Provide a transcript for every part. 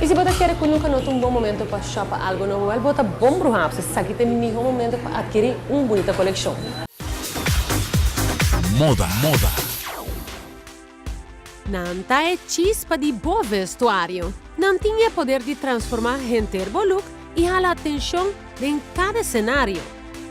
Y si bo ta kere cu nunca no ta un bon momento pa shop algo nobo, wel bo ta bon bruha, esaki ta e miho momento pa adkiri un bunita coleccion. Moda, moda. Nan ta e chispa di bo vestuario. Nan tin e poder di transforma henter bo look y hala atencion den cada escenario.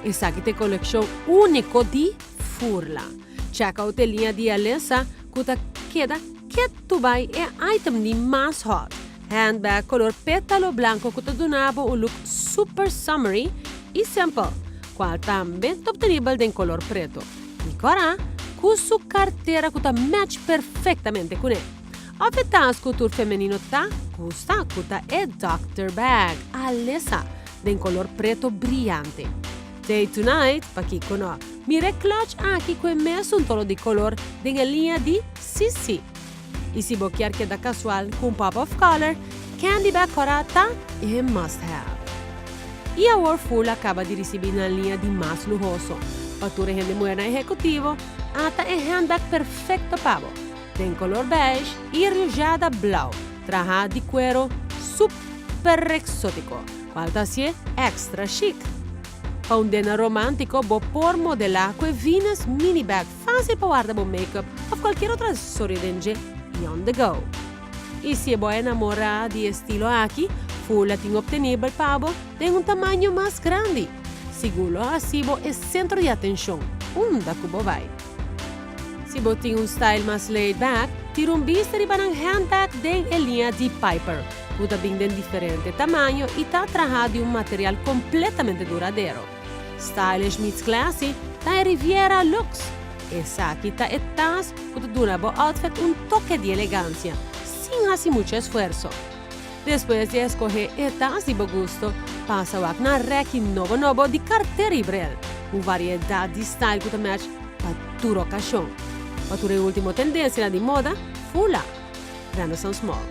Esaki ta e coleccion unico di Furla. Check out e liña di Alessa cu ta keda ketu bay e item di mas hot. Handbag color petalo blanco cu ta duna bo un look super summery y simple, cual tambe ta obtenibel den color preto. Y cora cu su cartera cu ta match perfectamente cune. Of e tas cu tur femenino ta gusta cu ta e Doctor Bag, Alessa, den color preto briyante. Day to night, pakico no? Mira e clutch aki cu e mesun tono di color den e liña di Sisi. Y si bo kier keda casual cu un pop of color, Candy Bag cora ta e must have. Y awor Furla caba di ricibi nan liña di mas luhoso. Pa tur e hende muhernan ehecutivo, ata e handbag perfecto pa bo. Den color beige y rujada blauw, traha di cuero super exotico, cual ta hacié extra chic. Pa un dena romantico bo por modela cu e Venus mini bag facil pa warda bo make-up of cualkier otro accesorio den dje y on the go. Y si bo a enamora di e estilo aki, Furla tin obtenibel pa bo den un tamaño mas grandi. Sigur lo haci bo e centro di atencion unda cu bo bay. Si bo tin un style mas laid back, tira un bista riba nan handbag den e liña di Piper, cu ta bin den diferente tamaño y ta traha di un material completamente duradero. Stylish meets classy ta e Riviera Luxe. Esaki ta e tas cu ta duna bo outfit un toke di elegancia, sin haci mucho esfuerso. Despues di escoge e tas di bo gusto, pasa wak na reki nobo nobo di cartera y bril, un variedad di style cu ta match pa tur ocasion. Pa tur e ultimo tendencianan di moda, Fula, Renaissance Mall.